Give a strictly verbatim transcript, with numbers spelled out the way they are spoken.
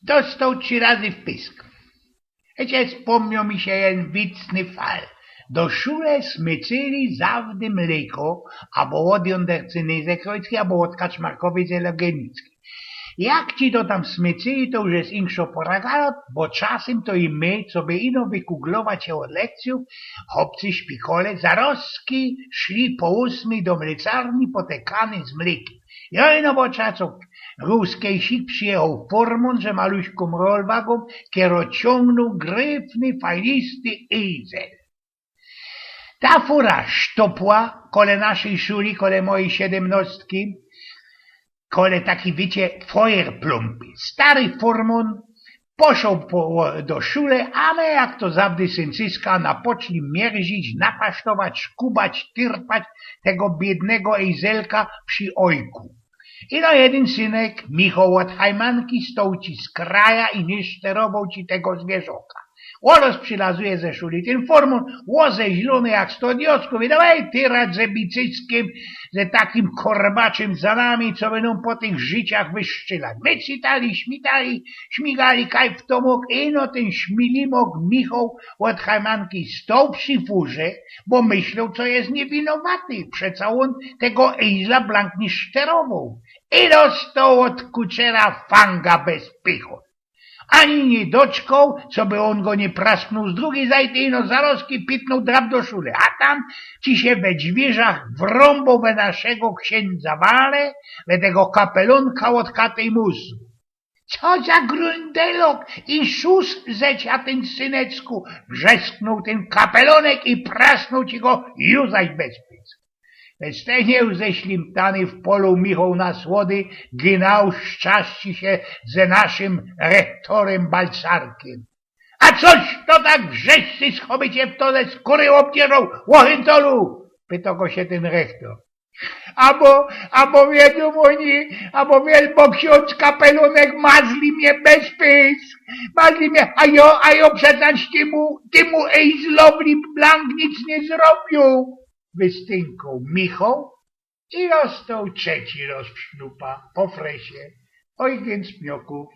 Dostoł trzi razy w pysk. Hecie spōmniōł mi sie jedyn wicny fal. Do szule smycyli zawdy mlyko, abo ôd Jōndercy Nyzekrojskiej, abo ôd Kaczmarkowej z Elogienickiej. Jak ci to tam smycyli, to już je inkszo pora gadać, bo czasym to i my, coby ino wykuglować sie ôd lekcyjōw, chopcy szpikole, zarozki szli po ôsmyj do mlycarni potykany z mlykiym. Joj, no bo czasu ruskejsik przijechoł furmōn, że maluśkōm rolwagōm, kero ciōngnōł gryfny, fajlisty ejzel. Ta fura sztopła kole naszyj szuli, kole mojij siedymnostki, kole taki, wiycie, fojerplumpy. Stary furmōn poszoł po, do szule, a my, jak to zawdy, syncyska, napoczli mierzić, napasztować, szkubać, tyrpać tego biydnego ejzelka przi ojku. Ino jedyn synek, Michoł ôd Hajmanki, stoł ci z kraja i niy szterowoł ci tego zwierzoka. Ôroz przilazuje ze szuli tyn furmōn, ôzeźlōny jak sto diosków, i dawaj tyrać ze bicyckiym, ze takim korbaczym za nami, coby nōm po tych życiach wyszczylać. My citali, śmitali, śmigali, kaj fto mōg, ino tyn śmilimok Michoł ôd Hajmanki stoł przi furze, bo myśloł, co je niywinowaty. Przeca ôn tego ejzla blank niy szterowoł. I dostoł ôd kuczera fanga bez pychōn. Ani niy doczkoł, coby ôn go niy prasknōł z drugij zajty, ino zarozki pitnōł drap do szule. A tam ci sie we dźwiyrzach wrōmboł we naszego ksiyndzawale, we tego kapelōnka ôd Katy i Musu. Co za grundelok i szus ze cia, tyn syneczku! Wrzesknōł tyn kapelōnek i prasnōł ci go ju zaś bez pysk. Bez te nieł ześlimtany w polu Michoł na słody gynał, szczaszczy sie ze naszym rechtorym Balcarkiym. A coś to tak wrzeszczysz, choby cie fto ze skōry ôbdzierzoł, ôchyntolu? Pytoł go sie tyn rechtor. Abo, abo wiedzōm ôni, abo wielbociōndzki kapelōnek mazli mie bez pysk, mazli mie, a jo, a jo przeca tymu, tymu ejzlowli blank nic niy zrobiōł. Wystynknōł Michoł i dostoł trzeci roz w sznupa po fresie. Ojgyn z Pniokōw.